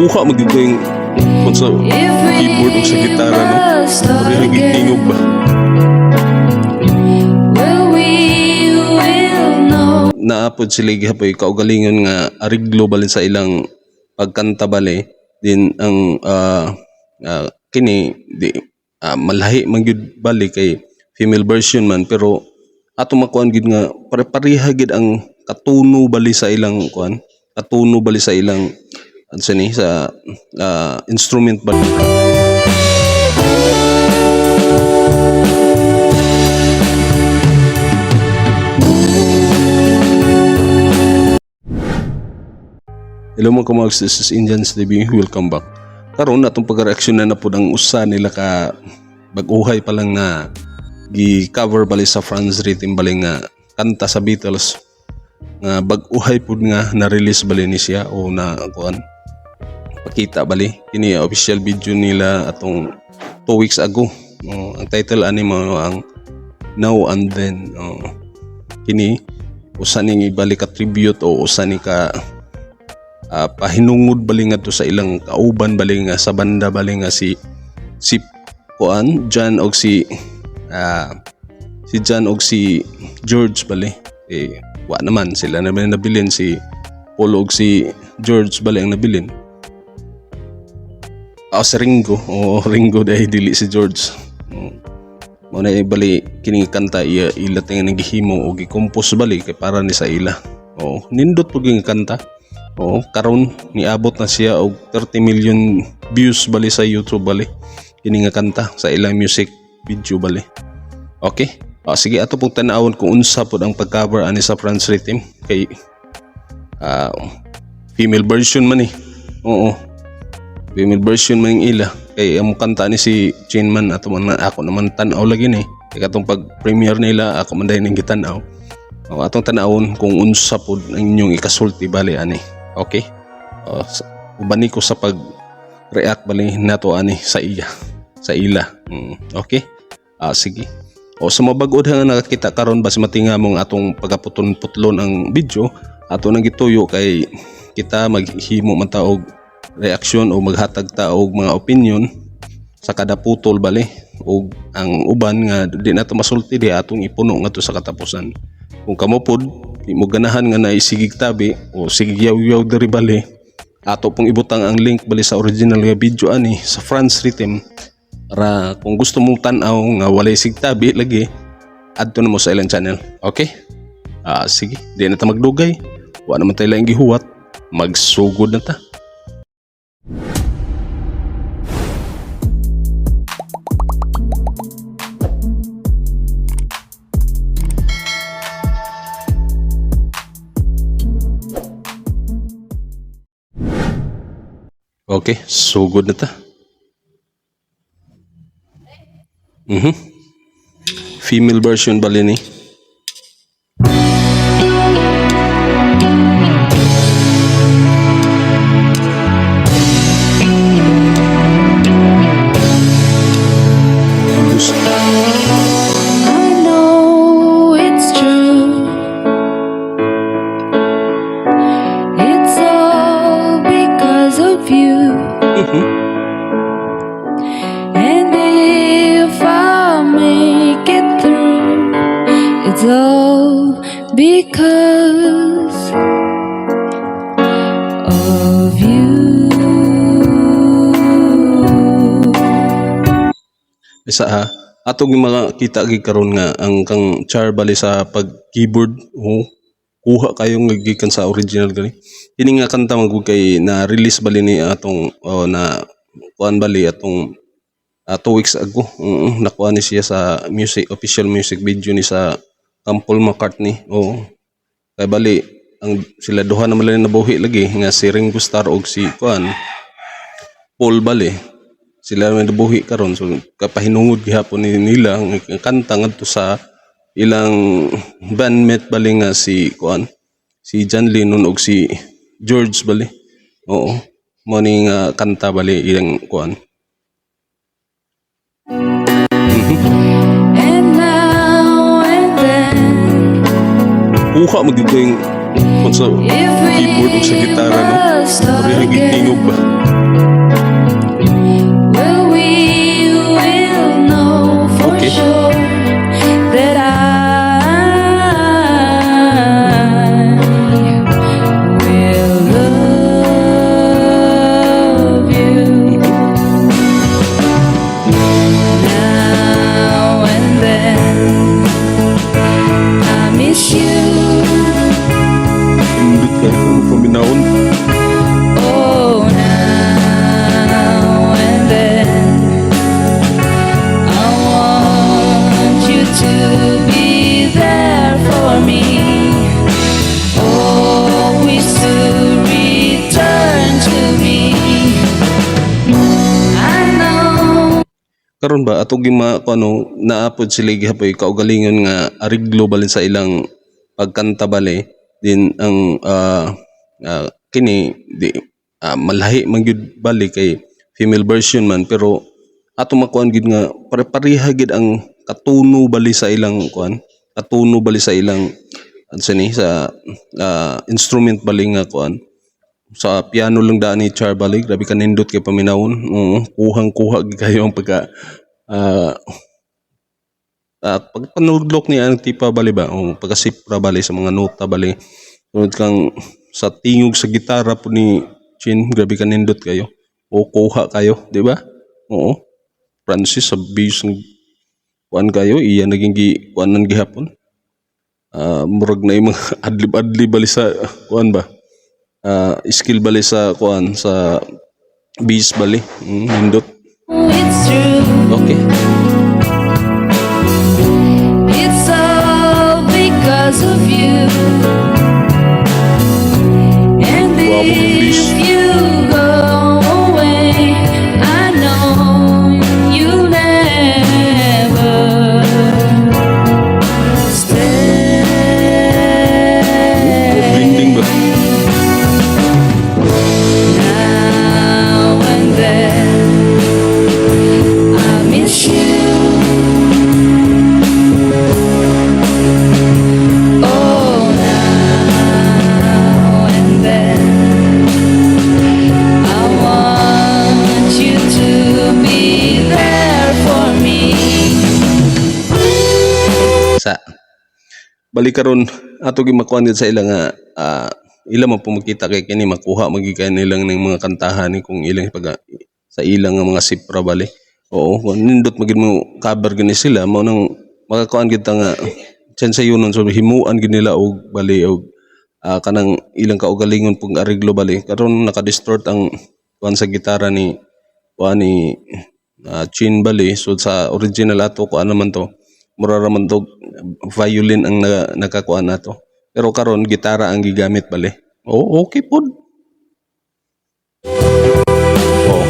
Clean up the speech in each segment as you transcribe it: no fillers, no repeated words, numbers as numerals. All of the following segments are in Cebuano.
Kuha man gyud yung kung sa keyboard o sa gitara, no? Pareha gyud tingog ba? Well, we will know. Naa pod sila gihapoy kaugalingon nga ariglo bali sa ilang pagkanta bali din ang kini di malahi man gyud bali kay female version man, pero ato makuan gyud nga pare-pareha gyud ang katuno bali sa ilang kuan, katuno bali sa ilang ano sa ni sa instrument bali. Hello mga kamags, this is Indians TV. Welcome back. Karon atong pagreaksyon na pud ang usa nila ka bag-uhay pa lang na gi-cover bali sa Franz Rhythm bali nga kanta sa Beatles nga bag-uhay pud nga na-release bali ni siya o na kuan pakita bali kini official video nila atong 2 weeks ago. No, ang title ani mo ang Now and Then. Oh, kini usa ning ibalik ka tribute o usa ni ka pahinungod bali ngadto sa ilang kauban bali nga sa banda bali nga si si kuan John og si si John og si George bali. Eh, wa naman sila naman nabilin, si Paul og si George bali ang nabilin. Ah, si Ringo. Oo, Ringo dahil dili si George. Oo. Mao na bali kini kanta iya ila tinga gihimo o gi-compose bali kay para ni sa ila. Oo, nindot pud yung kanta. Oo, karon niabot na siya og 30 million views bali sa YouTube bali. Kini nga kanta sa ilang music video bali. Okay. Ah, sige, ato pong tan-awon kung unsa pod ang pag-cover ani sa Franz Rhythm kay female version man eh. Oo. Female version man yung ila kay ang kanta ni si Chain man ato man ako naman tan-aw lagi ni. Kay katong pag premiere nila ako man dayon ning gitan-aw. O, atong tan-awon kung unsa pod ang inyong ikasulti bali ani. Okay? O, uban ko sa pag react bali nato ani sa iya sa ila. Okay? Ah, sige. O sa mga bag-o nga nakakita karon basi matinga mong atong pagaputon-putlon ang video ato nang gituyo kay kita maghimo man ta og reaksyon o maghatag ta og mga opinion sa kada putol bali, og ang uban nga di nato masulti di atong ipuno ngadto sa katapusan. Kung kamo pod di mo ganahan nga naisigig tabi o sigig yaw-yaw diri bali, ato pong ibutang ang link bali sa original nga video ani sa Franz Rhythm para kung gusto mong tan-aw nga walay sigtabi lagi, adto na mo sa ilang channel. Okay? Ah, sige, di na ta magdugay. Wa naman tayo laing gihuwat. Magsugod na ta. Okay, sugod na ta. Female version bali ni. I know it's true. It's all because of you. And if I make it through, it's all because of you. Isa ha. Atong mga kita gid karon nga ang kang Char bali sa pag keyboard, oh, kuha kayong gikan sa original gani. Kini nga kanta man gud kay na release bali ni atong, oh, na kuan bali atong 2 weeks ago. Oo, nakuha ni siya sa music official music video ni sa kang Paul McCartney. Oo. Kay bali ang sila duha naman lang nabuhi lagi nga si Ringo Starr og si kuan Paul bali. Sila may nabuhi karon, so kapahinungod gihapon ni nila ang kanta ngadto sa ilang bandmate bali nga si kuan si John Lennon og si George bali. Oo. Mo ni nga kanta bali ilang kuan. And now and then, Kuha man gyud ko yung kung sa if keyboard o sa we gitara, no? must start Pareha gyud again, tingog ba? Well, we will know for sure that I will love you now and then. I miss you. Nindot kayo kung paminawon. Oh, now and then I want you to be there for me, always to return to me. I know. Karon ba ato gima kuno naa pod sila gihapoy kaugalingon nga ariglo balin sa ilang pagkanta bali din ang kini di malahi man gyud bali kay female version man, pero ato makuan gyud nga pare-pareha gyud ang katuno bali sa ilang kuan, katuno bali sa ilang unsa ni sa instrument bali nga kuan sa piano lang daan ni Char bali. Grabe ka nindot kay paminawon. Oo, kuhang kuha gyud kayo ang pagka pagpanudlok niya ang tipa bali ba o pagkasipra bali sa mga nota bali. Sunod kang sa tingog sa gitara po ni Chin, grabe ka nindot kayo o kuha kayo, di ba? Oo, Francis sa bass ng kuan kayo, iya naging gi kuanan gihapon. Murag na yung mga adlib-adlib bali sa kuan ba, skill bali sa kuan sa bass bali. Nindot. It's true. It's all because of you. And Guwapo ng if bass. You go away, I know you'll never stay. Blending ba? Now and then, I miss you. Oh, now and then, I want you to be there for me. Sa balik karon ato gi makuan gid sa ila nga ila man po makita kay kini makuha man gyud kay nilang ning mga kantahan ni kung ilang pag sa ilang nga mga sipra bali. Oo, kung nindot man gyud mo cover gani sila mao nang makakuan gid ta nga tiyan sa yunon, so himuan gid nila og bali og kanang ilang kaugalingon pong areglo bali. Karon naka-distort ang kuan sa gitara ni kuan ni Chin bali. So sa original ato kuan naman to, mura ra man to violin ang nakakuan nato, pero karon gitara ang gigamit bali. Oh, okay pod. Oh,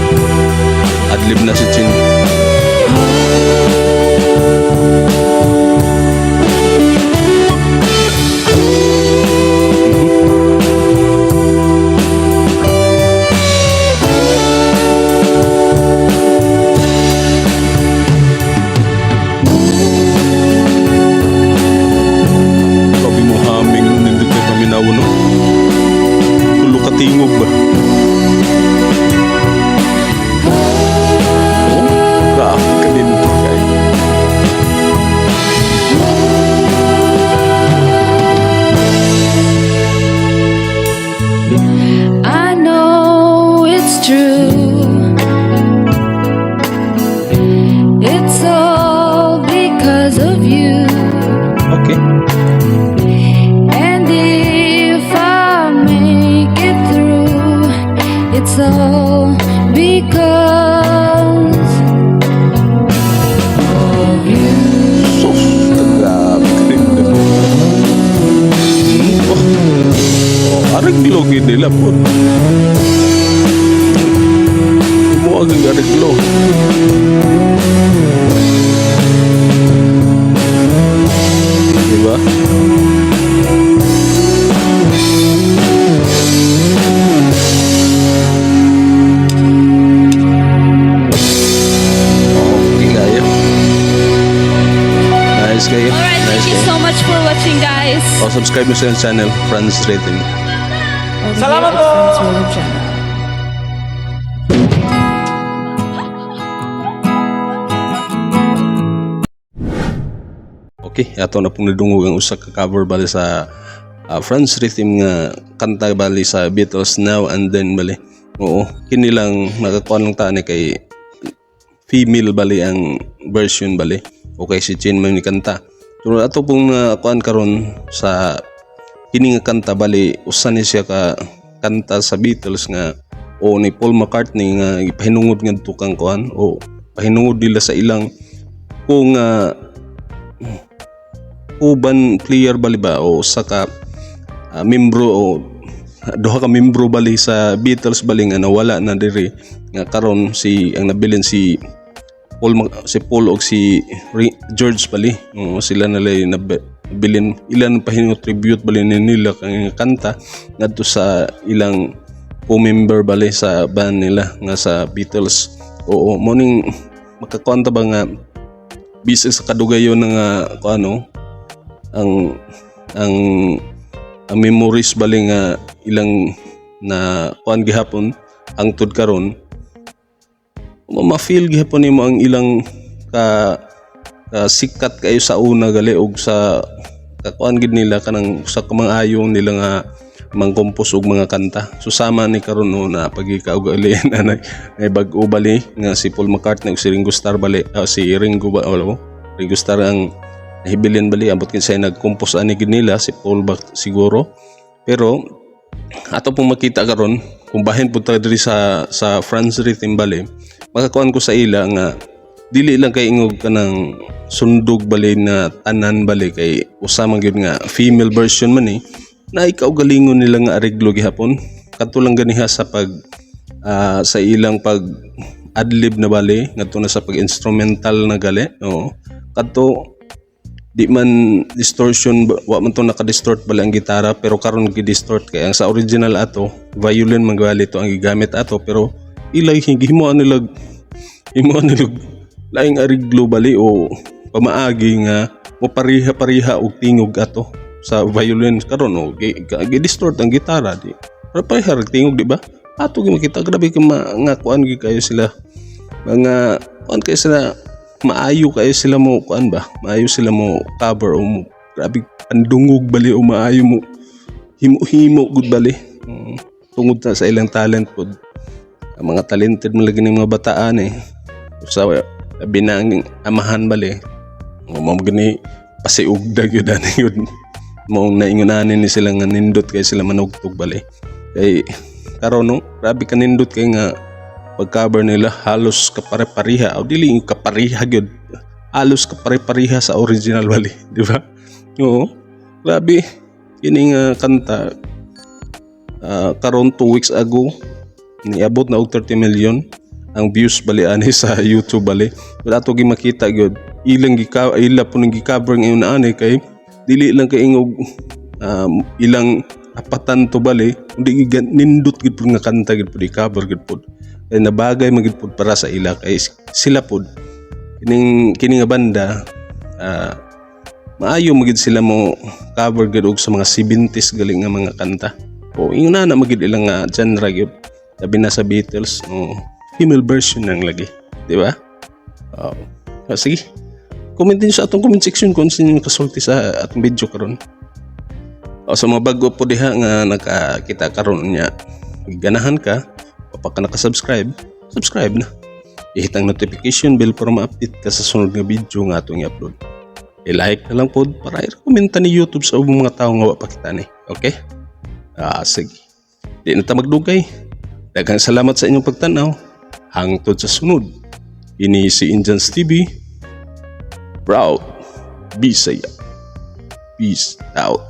adlib na si Chin. Grabe mo humming, nindot kay paminaw, no? Tulo ka tingog ba? Oh, grabe ka nindot kay. I know it's true. It's all because of you. And if I make it through, it's all because of you. Sus, grabe ka nindot. Oh, areglo gid nila po. Mo ang areglo. Diba? Okay kayo. Nice kayo. Alright, Nice thank you kayo. So much for watching, guys. Oh, subscribe mo sa channel, Franz Rhythm. Over Salamat here at po! Franz Rhythm Channel. Okay, ato na pong nadungog ang usa ka cover bali sa Franz Rhythm nga kanta bali sa Beatles, "Now and Then" bali. Oo, kini lang nakakuan lang ta ni kay female bali ang version bali. Okay, si Chin man ni kanta. Pero ato pong nakuan karon sa kini nga kanta bali, usa ni siya ka kanta sa Beatles nga o ni Paul McCartney nga ipahinungod ngadto kang kuan o pahinungod nila sa ilang kung uban player bali ba o usa ka membro o duha ka membro bali sa Beatles bali nga nawala na diri, nga karon si ang nabilin si Paul si Paul og si George bali. Oo, sila na lay nabilin. Ilan pahinungod tribute bali ni nila kang nga kanta ngadto sa ilang co-member bali sa band nila nga sa Beatles. Oo, mo ning makakuan ta ba nga bisag sa kadugayon nga kuan ano ang memories bali nga ilang na kuan gihapon hangtod karon, ma-feel gihapon nimo ang ilang ka sikat kayo sa una gali og sa kakuan gid nila kanang sa kamang-ayong nila nga mangkompos og mga kanta. So sama ni karon, no, na pagika og ali na na bag-o bali nga si Paul McCartney ug si Ringo Starr bali, si Ringo ba, wala mo Ringo Starr ang nahibilin bali, ambot kinsa nagkompos ani gid nila, si Paul ba siguro. Pero ato pong makita karon kung bahin pud ta diri sa Franz Rhythm bali, makakuan ko sa ila nga dili lang kay ingog kanang sundog bali na tanan bali kay usa man gyud nga female version man eh na ikaw galingon nila nga areglo gihapon, kadto lang ganiha sa pag sa ilang pag adlib na bali ngadto na sa pag instrumental na gali. Oo, kadto di man distortion wa man to naka-distort bali ang gitara, pero karon gi-distort kay ang sa original ato violin man gali to ang gigamit ato, pero ilay himuan nila laing ariglo bali o pamaagi nga mo pareha-pareha og tingog ato sa violin. Karon o gi-distort ang gitara, di pero pareha rag tingog, di ba? Ato gi makita, grabe ka nga kuan gi kayo sila, mga kuan kayo sila, maayo kayo sila mo kuan ba, maayo sila mo cover o mo grabe pandungog bali o maayo mo himo-himo gud bali. Tungod na sa ilang talent pod, ang mga talented man lagi ng mga bataan eh, sa labi na ang amahan bali o mao gani pasiugda gyud ani gyud mao naingon ni sila nga nindot kay sila manugtog bali kay karon, no, grabe ka nindot kay nga pag-cover nila, halos kapare-pareha o dili yung kapareha gyud, halos kapare-pareha sa original bali, di ba? Oo, grabe kini nga kanta. Karon 2 weeks ago niabot na og 30 million ang views bali ani sa YouTube bali. Pero ato gi makita gyud ilang gika ila po ning gi-cover ngayon na ani kay dili lang kay ingog ilang apatan to bali kundi nindot gid pud nga kanta gid pud i-cover gid pud kay nabagay man gid pud para sa ila kay sila pud kining kini nga banda, maayo magid sila mo cover gid og sa mga 70s gali nga mga kanta o ingon na magid ilang nga genre gyud, labi na sa Beatles o female version nang lagi, di ba? Oo. Ah, sige, comment din sa atong comment section kung sino yung kasulti sa atong video karon. O sa mga bago po diha nga nakakita karon niya, ganahan ka o pa ka naka-subscribe, subscribe na. I-hit ang notification bell para ma-update ka sa sunod nga video nga atong i-upload. I-like na lang po para i-recommend ni YouTube sa ubang mga tao nga wa pa kita ni. Okay? Ah, sige. Di na ta magdugay. Daghang salamat sa inyong pagtanaw. Hangtod sa sunod. Ini si Indians TV. Proud. Bisaya. Peace out.